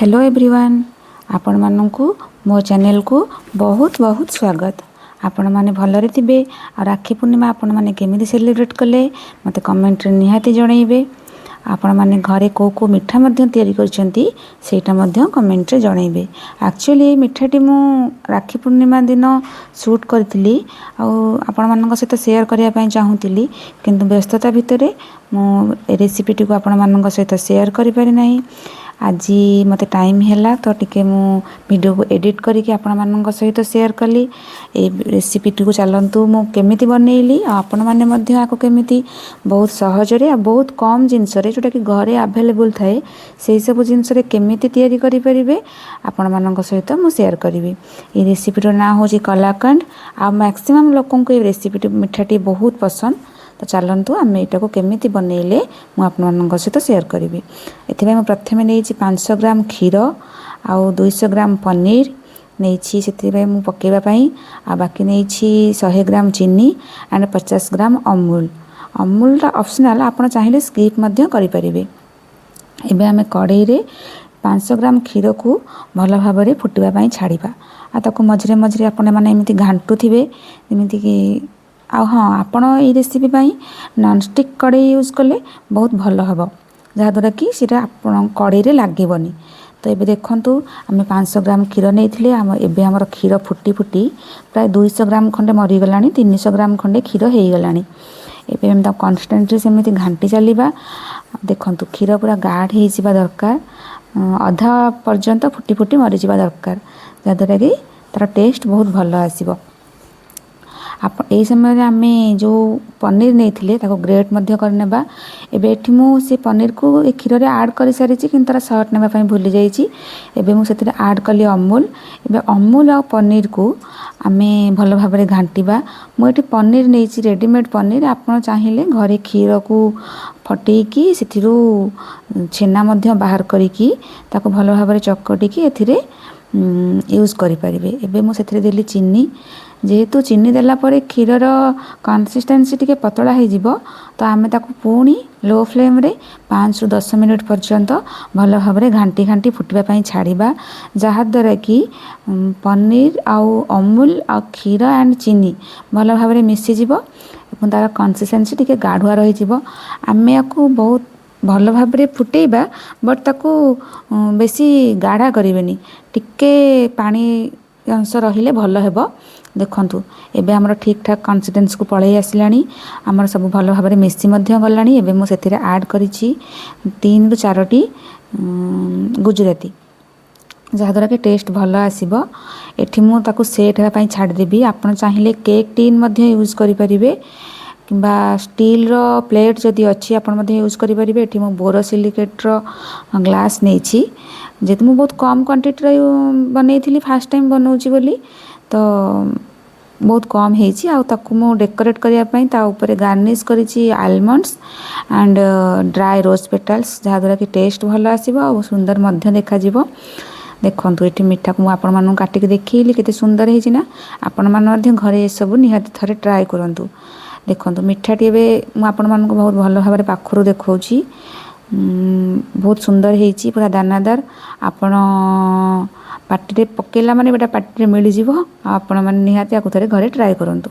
Hello everyone, ଆପଣମାନଙ୍କୁ ମୋ ଚ୍ୟାନେଲକୁ ବହୁତ ବହୁତ ସ୍ୱାଗତ। ଆପଣମାନେ ଭଲରେ ଥିବେ ଆଉ ରାକ୍ଷୀ ପୂର୍ଣ୍ଣିମା ଆପଣମାନେ କେମିତି ସେଲିବ୍ରେଟ୍ କଲେ, ମୋତେ କମେଣ୍ଟରେ ନିହାତି ଜଣାଇବେ। ଆପଣମାନେ ଘରେ କେଉଁ କେଉଁ ମିଠା ମଧ୍ୟ ତିଆରି କରିଛନ୍ତି, ସେଇଟା ମଧ୍ୟ କମେଣ୍ଟରେ ଜଣାଇବେ। ଆକ୍ଚୁଆଲି ଏଇ ମିଠାଟି ମୁଁ ରାକ୍ଷୀ ପୂର୍ଣ୍ଣିମା ଦିନ ସୁଟ୍ କରିଥିଲି ଆଉ ଆପଣମାନଙ୍କ ସହିତ ସେୟାର କରିବା ପାଇଁ ଚାହୁଁଥିଲି, କିନ୍ତୁ ବ୍ୟସ୍ତତା ଭିତରେ ମୁଁ ଏ ରେସିପିଟିକୁ ଆପଣମାନଙ୍କ ସହିତ ସେୟାର କରିପାରିନାହିଁ। ଆଜି ମୋତେ ଟାଇମ୍ ହେଲା ତ ଟିକେ ମୁଁ ଭିଡ଼ିଓକୁ ଏଡ଼ିଟ୍ କରିକି ଆପଣମାନଙ୍କ ସହିତ ସେୟାର କଲି। ଏଇ ରେସିପିଟିକୁ ଚାଲନ୍ତୁ, ମୁଁ କେମିତି ବନେଇଲି ଆଉ ଆପଣମାନେ ମଧ୍ୟ ଆକୁ କେମିତି ବହୁତ ସହଜରେ ଆଉ ବହୁତ କମ୍ ଜିନିଷରେ, ଯେଉଁଟାକି ଘରେ ଆଭେଲେବୁଲ୍ ଥାଏ, ସେଇ ସବୁ ଜିନିଷରେ କେମିତି ତିଆରି କରିପାରିବେ, ଆପଣମାନଙ୍କ ସହିତ ମୁଁ ସେୟାର କରିବି। ଏଇ ରେସିପିର ନାଁ ହେଉଛି କଲାକଣ୍ଡ ଆଉ ମ୍ୟାକ୍ସିମମ୍ ଲୋକଙ୍କୁ ଏଇ ରେସିପିଟି, ମିଠାଟି ବହୁତ ପସନ୍ଦ। ତ ଚାଲନ୍ତୁ, ଆମେ ଏଇଟାକୁ କେମିତି ବନେଇଲେ ମୁଁ ଆପଣମାନଙ୍କ ସହିତ ସେୟାର କରିବି। ଏଥିପାଇଁ ମୁଁ ପ୍ରଥମେ ନେଇଛି 500 ଗ୍ରାମ କ୍ଷୀର ଆଉ 200 ଗ୍ରାମ ପନିର ନେଇଛି ସେଥିପାଇଁ ମୁଁ ପକାଇବା ପାଇଁ। ଆଉ ବାକି ନେଇଛି 100 ଗ୍ରାମ ଚିନି ଆଣ୍ଡ 50 ଗ୍ରାମ ଅମୁଲ। ଅମୁଲଟା ଅପସନାଲ୍, ଆପଣ ଚାହିଁଲେ ସ୍କିପ୍ ମଧ୍ୟ କରିପାରିବେ। ଏବେ ଆମେ କଡ଼େଇରେ 500 ଗ୍ରାମ କ୍ଷୀରକୁ ଭଲ ଭାବରେ ଫୁଟିବା ପାଇଁ ଛାଡ଼ିବା ଆଉ ତାକୁ ମଝିରେ ମଝିରେ ଆପଣମାନେ ଏମିତି ଘାଣ୍ଟୁଥିବେ ଯେମିତିକି। ଆଉ ହଁ, ଆପଣ ଏଇ ରେସିପି ପାଇଁ ନନଷ୍ଟିକ୍ କଡ଼େଇ ୟୁଜ୍ କଲେ ବହୁତ ଭଲ ହେବ, ଯାହାଦ୍ୱାରା କି ସେଇଟା ଆପଣ କଡ଼େଇରେ ଲାଗିବନି। ତ ଏବେ ଦେଖନ୍ତୁ, ଆମେ 500 ଗ୍ରାମ କ୍ଷୀର ନେଇଥିଲେ। ଏବେ ଆମର କ୍ଷୀର ଫୁଟି ଫୁଟି ପ୍ରାୟ 200 ଗ୍ରାମ ଖଣ୍ଡେ ମରିଗଲାଣି, 300 ଗ୍ରାମ ଖଣ୍ଡେ କ୍ଷୀର ହେଇଗଲାଣି। ଏବେ ଆମେ ତାକୁ କନଷ୍ଟାଣ୍ଟଲି ସେମିତି ଘାଣ୍ଟି ଚାଲିବା। ଦେଖନ୍ତୁ, କ୍ଷୀର ପୁରା ଗାଢ଼ ହେଇଯିବା ଦରକାର, ଅଧା ପର୍ଯ୍ୟନ୍ତ ଫୁଟି ଫୁଟି ମରିଯିବା ଦରକାର, ଯାହାଦ୍ୱାରା କି ତା'ର ଟେଷ୍ଟ ବହୁତ ଭଲ ଆସିବ। ଆପଣ ଏଇ ସମୟରେ ଆମେ ଯେଉଁ ପନିର ନେଇଥିଲେ, ତାକୁ ଗ୍ରେଟ୍ ମଧ୍ୟ କରିନେବା। ଏବେ ଏଠି ମୁଁ ସେ ପନିରକୁ ଏ କ୍ଷୀରରେ ଆଡ଼୍ କରିସାରିଛି, କିନ୍ତୁ ତା'ର ସଟ୍ ନେବା ପାଇଁ ଭୁଲି ଯାଇଛି। ଏବେ ମୁଁ ସେଥିରେ ଆଡ଼୍ କଲି ଅମୁଲ। ଏବେ ଅମୁଲ ଆଉ ପନିରକୁ ଆମେ ଭଲ ଭାବରେ ଘାଣ୍ଟିବା। ମୁଁ ଏଠି ପନିର ନେଇଛି ରେଡ଼ିମେଡ଼୍ ପନିର। ଆପଣ ଚାହିଁଲେ ଘରେ କ୍ଷୀରକୁ ଫଟେଇକି ସେଥିରୁ ଛେନା ମଧ୍ୟ ବାହାର କରିକି ତାକୁ ଭଲ ଭାବରେ ଚକଟିକି ଏଥିରେ ୟୁଜ୍ କରିପାରିବେ। ଏବେ ମୁଁ ସେଥିରେ ଦେଲି ଚିନି। ଯେହେତୁ ଚିନି ଦେଲା ପରେ କ୍ଷୀରର କନସିଷ୍ଟେନ୍ସି ଟିକେ ପତଳା ହେଇଯିବ, ତ ଆମେ ତାକୁ ପୁଣି ଲୋ ଫ୍ଲେମ୍ରେ 5ରୁ 10 ମିନିଟ୍ ପର୍ଯ୍ୟନ୍ତ ଭଲ ଭାବରେ ଘାଣ୍ଟି ଘାଣ୍ଟି ଫୁଟିବା ପାଇଁ ଛାଡ଼ିବା, ଯାହାଦ୍ୱାରା କି ପନିର ଆଉ ଅମୁଲ ଆଉ କ୍ଷୀର ଆଣ୍ଡ ଚିନି ଭଲ ଭାବରେ ମିଶିଯିବ ଏବଂ ତା'ର କନସିଷ୍ଟେନ୍ସି ଟିକେ ଗାଢ଼ୁଆ ରହିଯିବ। ଆମେ ୟାକୁ ବହୁତ ଭଲ ଭାବରେ ଫୁଟେଇବା, ବଟ୍ ତାକୁ ବେଶୀ ଗାଢ଼ା କରିବେନି, ଟିକେ ପାଣି ଅଂଶ ରହିଲେ ଭଲ ହେବ। ଦେଖନ୍ତୁ, ଏବେ ଆମର ଠିକ୍ ଠାକ୍ କନସିଷ୍ଟେନ୍ସିକୁ ପଳେଇ ଆସିଲାଣି, ଆମର ସବୁ ଭଲ ଭାବରେ ମିଶି ମଧ୍ୟ ଗଲାଣି। ଏବେ ମୁଁ ସେଥିରେ ଆଡ଼୍ କରିଛି ତିନିରୁ ଚାରୋଟି ଗୁଜୁରାତି, ଯାହାଦ୍ୱାରା କି ଟେଷ୍ଟ ଭଲ ଆସିବ। ଏଠି ମୁଁ ତାକୁ ସେଟ୍ ହେବା ପାଇଁ ଛାଡ଼ିଦେବି। ଆପଣ ଚାହିଁଲେ କେକ୍ ଟିନ୍ ମଧ୍ୟ ୟୁଜ୍ କରିପାରିବେ କିମ୍ବା ଷ୍ଟିଲ୍ର ପ୍ଲେଟ୍ ଯଦି ଅଛି, ଆପଣ ମଧ୍ୟ ୟୁଜ୍ କରିପାରିବେ। ଏଠି ମୁଁ ବୋରୋସିଲିକେଟ୍ର ଗ୍ଲାସ୍ ନେଇଛି। ଯେହେତୁ ମୁଁ ବହୁତ କମ୍ କ୍ୱାଣ୍ଟିଟିର ବନେଇଥିଲି, ଫାର୍ଷ୍ଟ ଟାଇମ୍ ବନଉଛି ବୋଲି, ତ ବହୁତ କମ୍ ହେଇଛି। ଆଉ ତାକୁ ମୁଁ ଡେକୋରେଟ୍ କରିବା ପାଇଁ ତା ଉପରେ ଗାର୍ନିସ୍ କରିଛି ଆଲମଣ୍ଡସ୍ ଆଣ୍ଡ ଡ୍ରାଏ ରୋଜ୍ ପେଟାଲ୍ସ, ଯାହାଦ୍ୱାରା କି ଟେଷ୍ଟ ଭଲ ଆସିବ ଆଉ ସୁନ୍ଦର ମଧ୍ୟ ଦେଖାଯିବ। ଦେଖନ୍ତୁ, ଏଠି ମିଠାକୁ ମୁଁ ଆପଣମାନଙ୍କୁ କାଟିକି ଦେଖେଇଲି, କେତେ ସୁନ୍ଦର ହେଇଛି ନା? ଆପଣମାନେ ମଧ୍ୟ ଘରେ ଏସବୁ ନିହାତି ଥରେ ଟ୍ରାଏ କରନ୍ତୁ। ଦେଖନ୍ତୁ, ମିଠାଟି ଏବେ ମୁଁ ଆପଣମାନଙ୍କୁ ବହୁତ ଭଲ ଭାବରେ ପାଖରୁ ଦେଖାଉଛି। ବହୁତ ସୁନ୍ଦର ହେଇଛି, ପୁରା ଦାନାଦାର। ଆପଣ ପାଟିରେ ପକେଇଲା ମାନେ ଏଇଟା ପାଟିରେ ମିଳିଯିବ। ଆଉ ଆପଣମାନେ ନିହାତି ଆକୁ ଥରେ ଘରେ ଟ୍ରାଏ କରନ୍ତୁ।